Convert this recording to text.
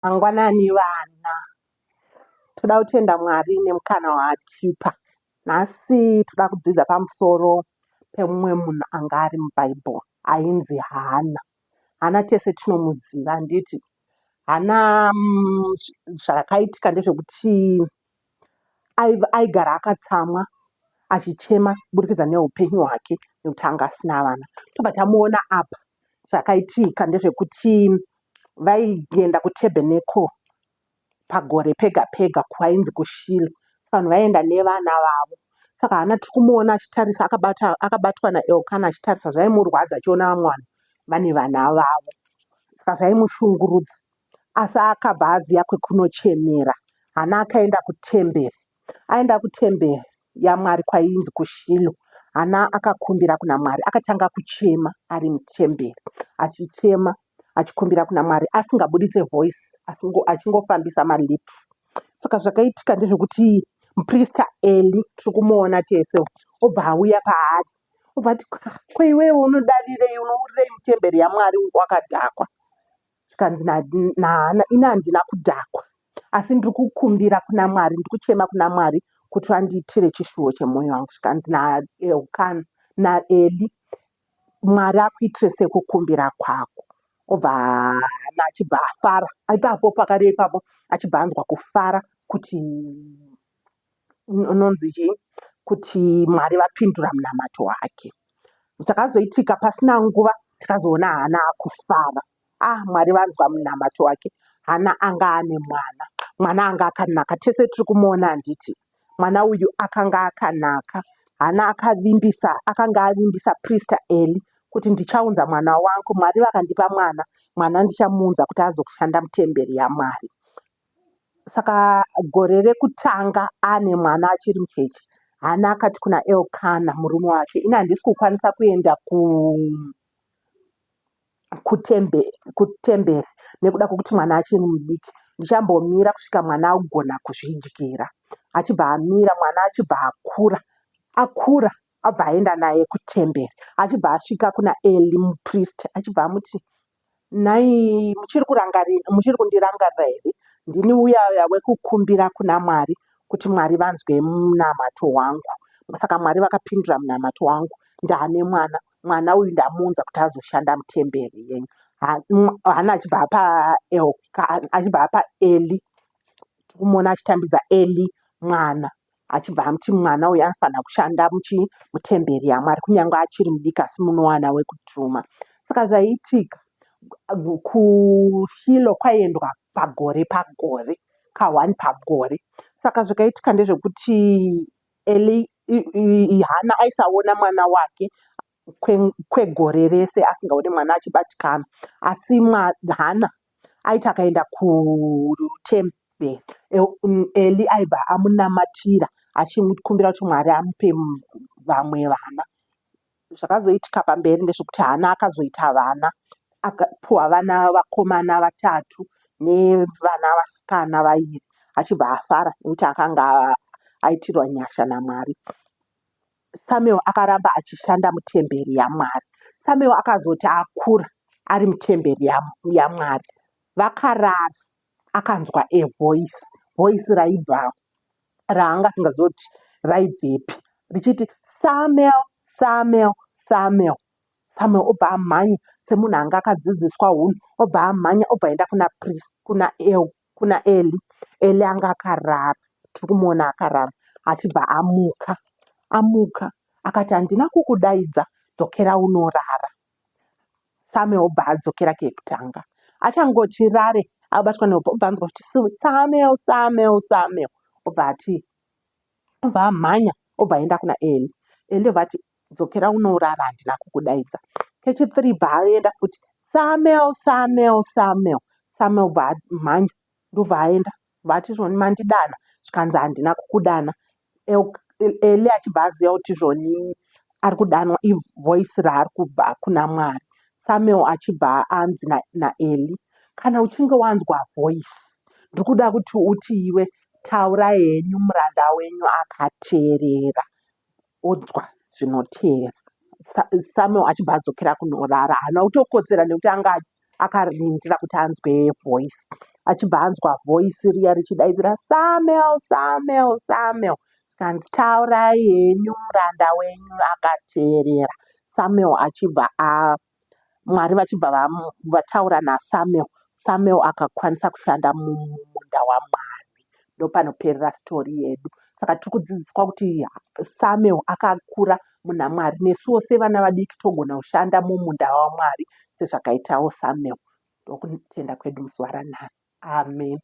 Mangwanani vana. Toda kutenda Mwari nemukana waatipa. Nhasi toda kudzidza pamusoro pemumwe munhu anga ari muBhaibheri ainzi Hana. Hana tese tinomuziva handiti? Hana zvakaitika ndezvekuti aigara akatsamwa achichema kuburikidza neupenyu hwake nekuti anga asina vana. Tobva tamuona apa zvakaitika ndezvekuti vaienda kuTebheneko pagore pega pega kwainzi kuShilo. Saka vanhu vaienda nevana vavo. Saka Hana tiri kumuona achitarisa akabata, akabatwa naElkana achitarisa zvaimurwadza achiona vamwe vanhu vane vana vavo. Saka zvaimushungurudza. Asi akabva aziva kwekunochemera. Hana akaenda kutemberi. Aenda kutemberi yaMwari kwainzi kuShilo, Hana akakumbira kuna Mwari. Akatanga kuchema ari mutemberi, achichema achikumbira kuna Mwari asingabuditse voice, achingofambisa malips. Saka zvakaitika ndezvekuti muprista Eli, tiri kumuona tese, obva auya paari obva ati, ko iwewe unodarirei, unourirei mutemberi yaMwari wakadhakwa? Zvikanzi naHana, ini handina kudhakwa asi ndiri kukumbira kuna Mwari, ndiri kuchema kuna Mwari kuti vandiitire chishuwo chemwoyo wangu. Zvikanzi naElkana naEli, Mwari akuitire sekukumbira kwako. Obva Hana achibva afara ipapo pakare ipapo achibva anzwa kufara kuti unonzi chii kuti Mwari vapindura munamato wake. Zvakazoitika pasina nguva takazoona Hana akufara. Ah, Mwari vanzwa munamato wake. Hana anga ane mwana. Mwana anga akanaka. Tese tiri kumuona handiti? Mwana uyu akanga akanaka. Hana akavimbisa, akanga avimbisa Prista Eli kuti ndichaunza mwana wangu. Mwari vakandipa mwana, mwana ndichamuunza kuti azoshanda mutemberi yaMwari. Saka gore rekutanga ane mwana achiri mucheche, Hana akati kuna Elkana murume wake, ini handisi kukwanisa kuenda ku kutemberi kutemberi nekuda kwekuti mwana achiri mudiki. Ndichambomira kusvika mwana agona kuzvidyira. Achibva amira, mwana achibva akura. Akura abva aenda naye kutemberi. Achibva asvika kuna Eli mupristi achibva amuti, Nhai muchiri kurangarira muchiri kundirangarira here? Ndini uya uya wekukumbira kuna Mwari kuti Mwari vanzwe munamato wangu. Saka Mwari vakapindura munamato wangu. Ndane mwana. Mwana uyu ndamuunza kuti azoshanda mutemberi yenyu. Hana achibva apa Elka, achibva apa Eli. Tikumuona achitambidza Eli mwana. achibva amuti mwana uyu anofanira kushanda muchii mutemberi yaMwari kunyange achiri mudiki asi munowana wekutuma. Saka zvaiitika kuShilo kwaiendwa pagore pagore kahwani pagore. Saka zvakaitika ndezvekuti Eli Hana aisaona mwana wake kwegore rese asingaone mwana achibatikana asi Hana aiti akaenda kutemberi Eli aibva amunamatira achimukumbira kuti Mwari amupe vamwe vana. Zvakazoitika pamberi ndezvekuti Hana akazoita vana akapuwa vana vakomana vatatu nevana vasikana vairi achibva afara nekuti akanga aitirwa nyasha naMwari. Samuel akaramba achishanda mutemberi yaMwari. Samuel akazoti akura ari mutemberi yaMwari, vakarara akanzwa a voice, voice raibva raanga asingazivi kuti raibvepi richiti Samuel, Samuel, Samuel. Samuel obva amhanya semunhu anga akadzidziswa hunhu, obva amhanya obva aenda kuna priest, kuna El, kuna Eli. Eli anga akarara, tiri kumuona akarara achibva amuka. Amuka akati handina kukudaidza, dzokera unorara. Samuel obva adzokera kekutanga. Achangoti rare abatwa nehope obva anzwa kuti Samuel, Samuel, Samuel. Obva ati obva amhanya obva aenda kuna Eli. Eli obva ati dzokera unorara handina kukudaidza. Kechithree bva aenda futi Samuel, Samuel, Samuel. Samuel bva amhanya ndobva aenda bva ati zvoni mandidana zvikanzi handina kukudana. Eli achibva aziva kuti zvoni ari kudanwa ivoice raari kubva kuna Mwari. Samuel achibva anzi naEli kana uchinge wanzwa voice ndiri kuda kuti uti iwe Taurai henyu muranda wenyu akateerera onzwa zvinoteera. Samuel achibva adzokera kunorara. Haana kutokotsera nekuti anga akarindira kuti anzwe voice. Achibva anzwa voice riya richidaidzira Samuel, Samuel, Samuel. Zvikanzi taurai henyu muranda wenyu akateerera. Samuel achibva a Mwari vachibva vataura naSamuel. Samuel akakwanisa kushanda mumunda waMwari. Ndopanoperera sitori yedu. Saka tiri kudzidziswa kuti Samuel akakura muna Mwari. Nesuwo sevana vadiki togona kushanda mumunda waMwari sezvakaitawo Samuel. Ndokutenda kwedu muzuva ranhasi. Amen.